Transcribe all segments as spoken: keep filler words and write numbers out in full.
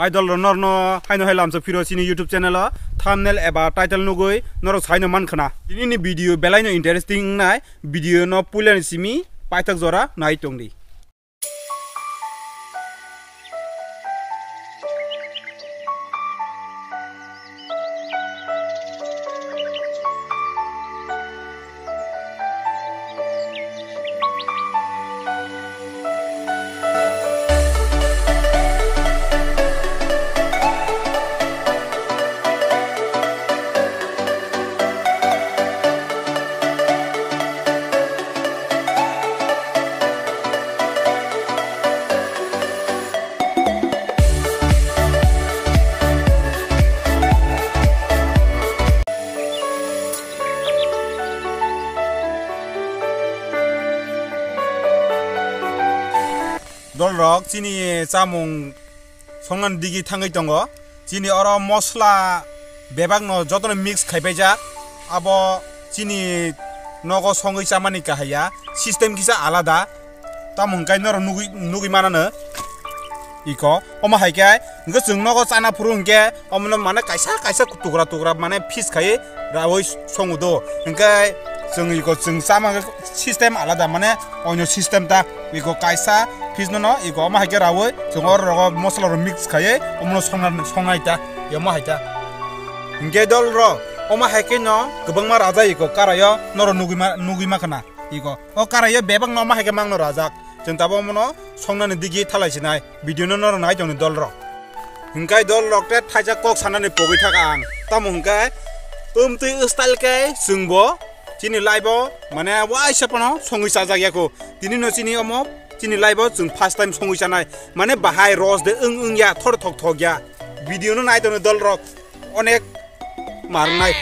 Idol rok norno haino hai lamsa phiro chini YouTube channel o thumbnail eba title nugwi norok saino man khna. Tini ni video belai no interesting wngnai, video no puila ni simi paithak jora nai tongdi. Dolrok chini chamung songnani digi thangwi tongo. Chini oro mosla bebakno jotono mix khaipaijak. Abo chini nogo songwi chamani kahaya. System kisa alada. Tamo hwnkhe norok nugwi, nugwi manano. Iko, omo hai khe, hwnkhe chwng nogo chana phuru hwnkhe, omono mane kaisa kaisa tukra tukra mane piece khai rawi songo do. Hwnkhe chwng iko chwng chama system alada mane onyo system ta. Iko kaisa piece no no iko omo hai khe rawi chwng oro rogo mosla rok mix khai omono songna songnai ta. Omo hai ta. Hwnkhe dol rok omo hai khe no kwbangma raja iko karaio norok nugwi ma nugwi ma khna. Iko o karaio bebak no omo hai khe mangno rajak. Chwng tabuk omono songnani digi thalai sinai. Video no norok nai tongni dol rok. Hwnkhe dol rok te thaijak kok sanani pogwi thak ang. Tamo hwnkhe twmtwi style khe chwngbo chini life o mane waisa phano songwi chajak ya kho. Tini no chini omo chini life o chwng first time songwi chanai. Mane bahai ros de wng wng ya thor thok thok ya. Video no nai tongni dol rok. Onek marnai.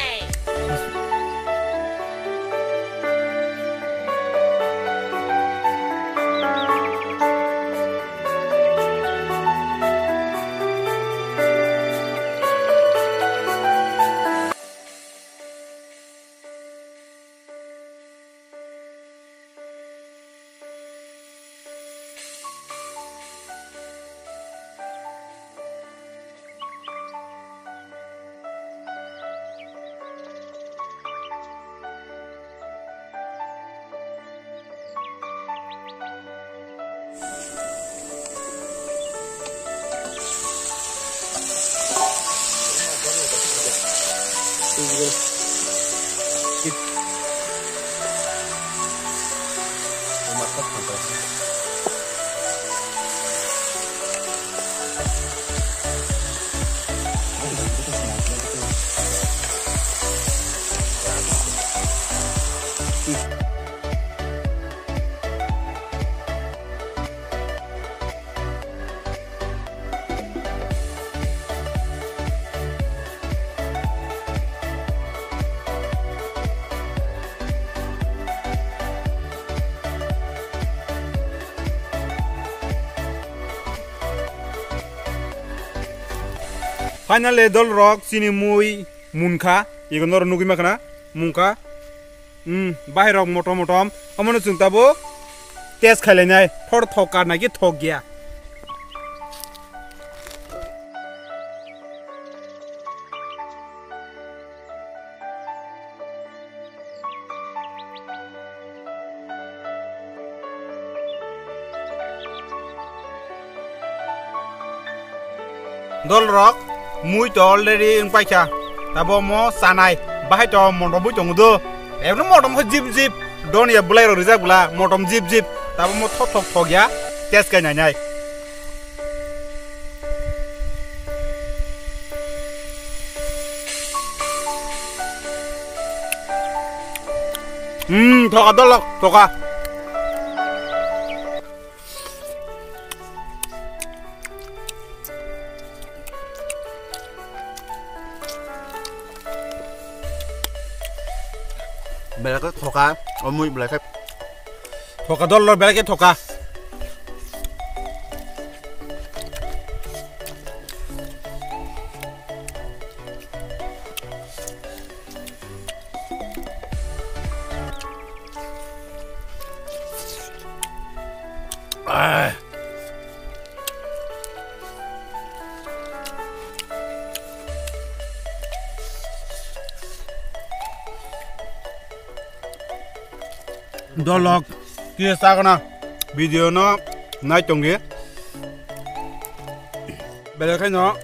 Finally, dol rok chini mui munkha, ego noro nugwi makhna munkha. Hmm, bahai rok motom motom, omono chwng tabuk test khailainai, thor thok karnai khe thok ya. Dol rok, mui to already wng paikha. Tabo mo sanai, bahai to motom bui tongo do. Ebno motom khe jip jip, don ya bwlai rok rijak bwla, motom jip jip. Tabo mo thok thok thok ya, test kai nai nai. Hmm, thoka dol rok, thoka. Belai khe thoka, o mui belai khe. Thoka dol rok belai khe thoka. Ah. Dolok kisa chakna video no nai tongdi. Belai khaino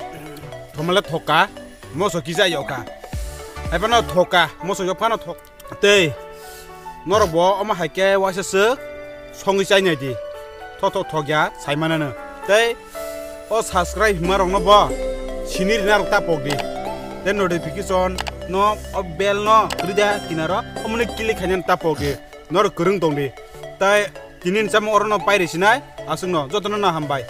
thomale thoka, moso kisa yokha. Hai phano thoka, moso yok phano thok. Tei norok bo omo hai khe waisa swk songwi chai nai di. Thok thok thok ya sai manano. Tei o subscribe hima rok no bo sini rina rok ta pok di. Tei notification no o bell no rida kinaro omoni click khaina ta pok di. Norok kwrwng tong di. Tei tini ni chamung oro no pai rw sinai aswk no joto no hambai.